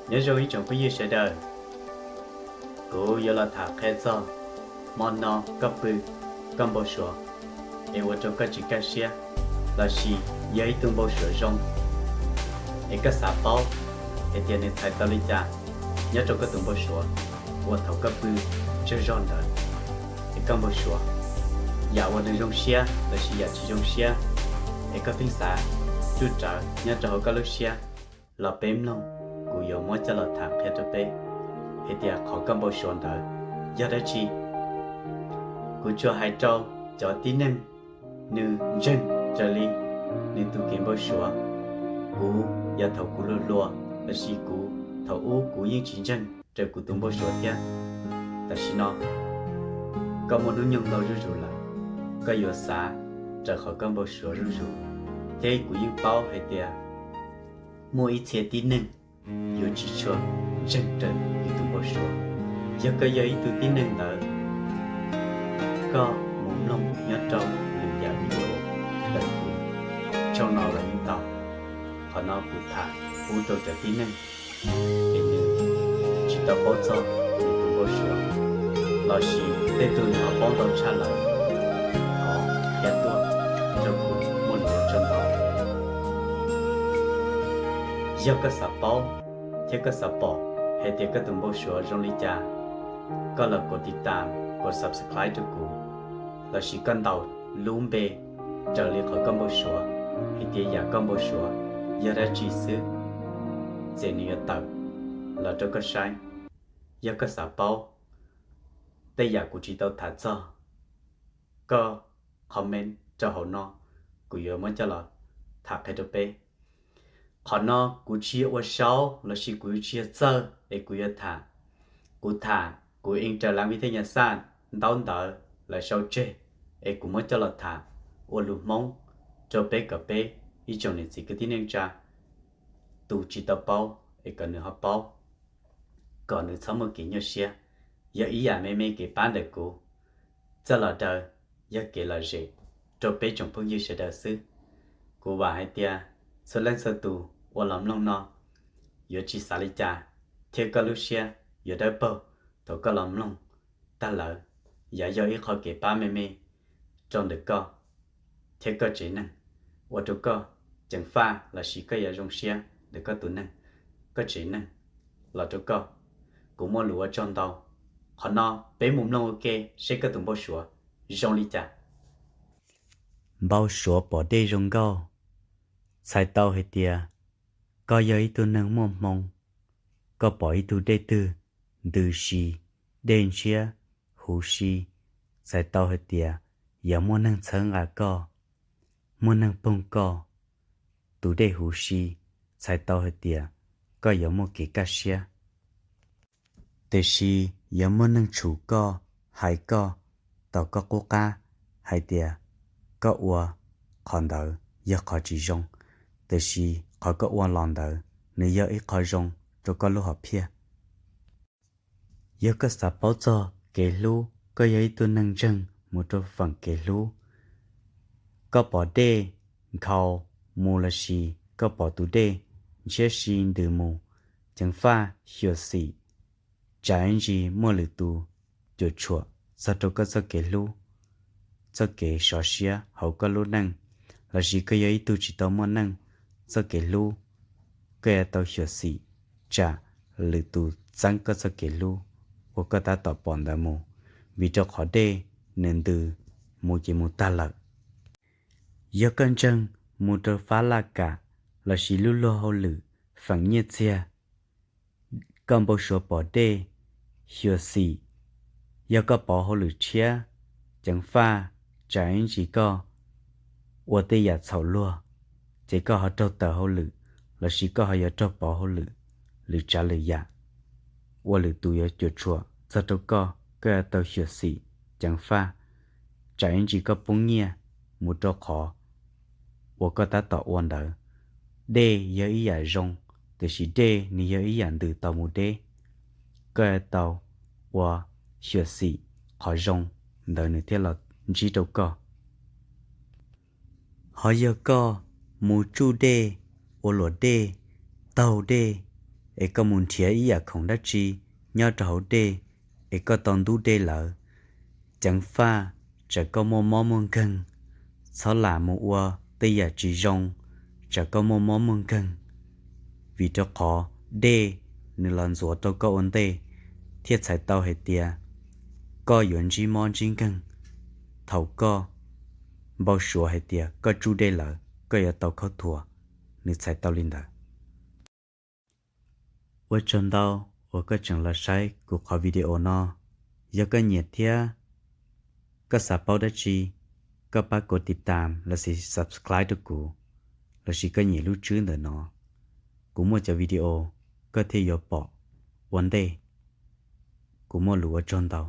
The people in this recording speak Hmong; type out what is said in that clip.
Nyob zoo ib tsoom phooj ywg sawv daws, kuv yuav los tham qhia txog hmo no koj pw koj npau suav es ua rau koj tsis kaj siab, lossis yog ib tug npau suav zoo es koj xav paub hais tias nws txhais tau li cas nyob rau koj tus npau suav uas thaum koj pw tsaug zog ntawd es koj npau suav, yam uas nws zoo siab lossis yam tsis zoo siab es koj pheej xav ruj rawv nyob rau hauv koj lub siab los peb mloog, kuv yuav muab coj los tham qhia rau peb hais tias qhov koj npau suav ntawd yog dab tsi. Kuv tsuas hais rau cov tib neeg nws ntseeg raws li nws tus kev npau suav. Kuv yog thaum kuv hluas hluas lossis kuv thaum ub kuv yeej tsis ntseeg raws kuv tus npau suav thiab. Tam sim no koj muaj hnub nyoog ntau zuj zus lawm, koj yuav xav raws qhov koj npau suav zuj zus, thiab kuv yeej paub hais tias muaj ib txhia tib neeg yuav tsis tshua ntseeg raws yus tus npau suav. Yog koj yog ib tug tib neeg ntawd, koj mus mloog nyob rau lwm yam video ntawm kuv tshooj no los yeej tau. Qhov no kuv tham pub rau cov tib neeg es nws tsis tau paub txog nws tus npau suav, lossis tej tug nws ho paub ntau tshaj lawm, thov qhia tuaj rau kuv muaj lus ua tsaug ntau. Yog koj xav paub thiab koj xav pom hais tias koj tus npau suav zoo li cas, koj los kov tiv tas, kov subscribe rau kuv, lossis koj ntaus lub npe raws li qhov koj npau suav hais tias yam koj npau suav yog dab tsi xwb, ces nws yuav tawm los rau koj saib. Yog koj xav paub tej yam kuv tsis tau tham txog, koj comment rau hauv no, kuv yuav muab coj los tham qhia rau peb. Qhov no kuv tsis yog ua saub lossis kuv tsis yog txawj es kuv yuav tham. Kuv tham kuv ees raws laav vij thej nyas xaj ntaub ntawv lawv sau tseg es kuv muab coj los tham ua lus Hmoob rau peb kom peb ib tsoom niam txiv kwv tij neej tsa tus tsis tau paub es kom nws ho paub, kom nws txhob muaj kev nyuaj siab. Yog ib yam me me kev pab ntawm kuv txoj los daws, yog kev lom zem rau peb tsoom phooj ywg sawv daws xwb. Kuv vam hais tias txhua leej txhua tus uas los mloog no yuav tsis xav li cas, thiab koj lub siab yuav dawb paug thaum koj los mloog tag lawm. Yav yog ib qho kev pab me me rau ntawm koj thiab koj tsev neeg, ua rau koj ceev faj lossis koj yuav zoo siab ntawm koj tus neeg, koj tsev neeg los rau koj. Kuv muaj lus ua tsaug ntau. Qhov no peb mus mloog ua ke seb koj tus npau suav zoo li cas. Npau suav pom dej zoo nkauj txhais tau hais tias koj yog ib tug neeg muaj hmoo. Koj pom ib tug dej twg ntws si, dej ntshiab, huv si, txhais tau hais tias yuav muaj neeg txhawb nqa koj, muaj neeg poog koj. Tus dej huv si txhais tau hais tias koj yuav muaj kev kaj siab. Tiam sis yuav muaj neeg tshum koj, hais koj, tom koj qub qab hais tias koj ua qhov ntawd yog qhov tsis zoo, tiam sis qhov koj ua los ntawd nws yog ib qho zoo rau koj lub hom phiaj. Yog koj xav paub txog kev hlub, koj yog ib tug neeg ntseeg mus rau feem kev hlub, koj pom dej nkhaus mus lossis koj pom tus dej ntshiab si ntws mus, ceev faj xyuam xim, tsam ib ntsis muaj lwm tus cuam tshuam txog rau koj txoj kev hlub, txoj kev sov siab hauv koj lub neej, lossis koj yog ib tug tsis tau muaj neej, txoj kev hlub, koj yuav tau xyuam xim tsam lwm tus txeeb koj txoj kev hlub uas koj tab tom pom ntawd mus, vim rau qhov dej nws ntws mus ces mus tag lawm. Yog koj ntseeg mus rau fab laj kam lossis lub luag hauj lwm feem nyiaj txiag, koj npau suav pom dej, xyuam xim, yog koj pov hauj lwm tshiab, ceev faj, tsam ib ntsis koj ua tej yam txhaum luag, ces koj ho raug tawm hauj lwm, lossis koj ho yuav raug pov hauj lwm lwm tsav lwm yam, ua lwm tus yuav cuam tshuam txog rau koj, koj yuav tau xyuam xim, ceev faj, tsam ib ntsis koj poob nyiaj mus rau qhov uas koj tab tom ua ntawd. Dej yog ib yam zoo, tiam sis dej nws yog ib yam ntws tau mus deb. Koj yuav tau ua xyuam xim qhov zoo ntawd nws thiaj los ntsib rau koj. Ho yog koj mus tsuj dej, ua luam dej, taug dej, es koj mus nrhiav ib yam khoom dab tsi nyob rau hauv dej, es koj tau ntub dej lawm, ceev faj, tsam koj muaj mob muaj nkeeg, txhob lam mus ua tej yam tsis zoo, tsam koj muaj mob muaj nkeeg. Vim rau qhov dej nws los ntxuav rau koj ua ntej, thiaj txhais tau hais tias koj yuav ntsib mob ntsib nkeeg. Thaum koj npau suav hais tias koj tsub dej lawm, koj yuav tau khaub thuas, nws txhais tau li ntawd. Ua tsaug ntau uas koj tseem los saib kuv qhov video no. Yog koj nyiam thiab koj xav paub dab tsi, koj pab kuv tiv tam lossis subscribe rau kuv, lossis koj nyem lub tswb ntawm no, kuv muaj cov video koj thiaj yuav pom ua ntej. Kuv muaj lus ua tsaug ntau.